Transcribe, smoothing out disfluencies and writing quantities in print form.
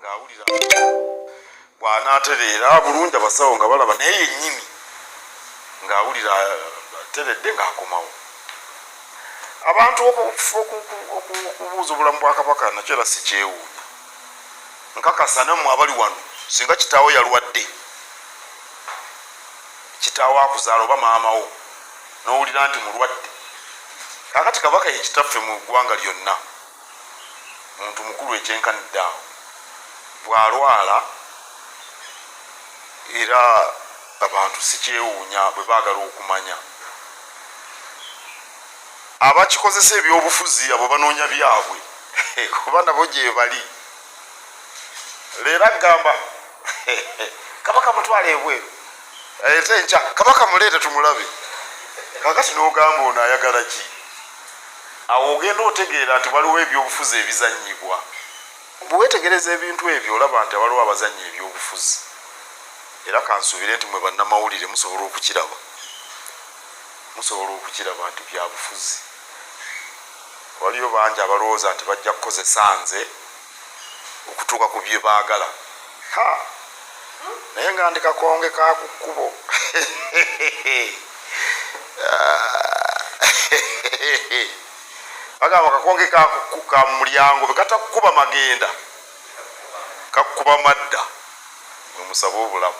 Ng'awulira bw'anaatereera bulungi, abasawo nga balaba naye yennyini ng'awulira ateredde, ng'akomawo. Abantu okubuuza obulamu bwa Kabaka nakyo era sikyewuunya. Nkakasa nammwe abali wano, singa kitaawo yalwadde, kitaawo akuzaala oba maama wo, n'owulira nti mulwadde. Kakati Kabaka ye kitaffe mu ggwanga lyonna, muntu mukulu ekyenkanidde awo. Bw'alwala era abantu sikyewuunya bwe baagala okumanya. Abakikozesa ebyobufuzi abo banoonya byabwe, kuba nabo gye bali. Leero agamba Kabaka mutwala ebweru, ate enkya Kabaka muleete tumulabe. Kakati n'ogamba, ono ayagala ki? Awo ogenda otegeera nti waliwo ebyobufuzi ebizanyibwa. Bwe weetegereza ebintu ebyo, olaba nti waliwo abazannya ebyobufuzi. Era kansuubire nti mwe bannamawulire musobola okukiraba, musobola okukiraba nti byabufuzi. Waliyo bangi abalowooza nti bajja kukozesa nze okutuuka ku bye baagala. Ha, naye nga ndi kakonge ka ku kkubo. Bagamba kakonge ka mu mulyango bwe katakukuba magenda, kakukuba madda. Mwe musabe obulamu.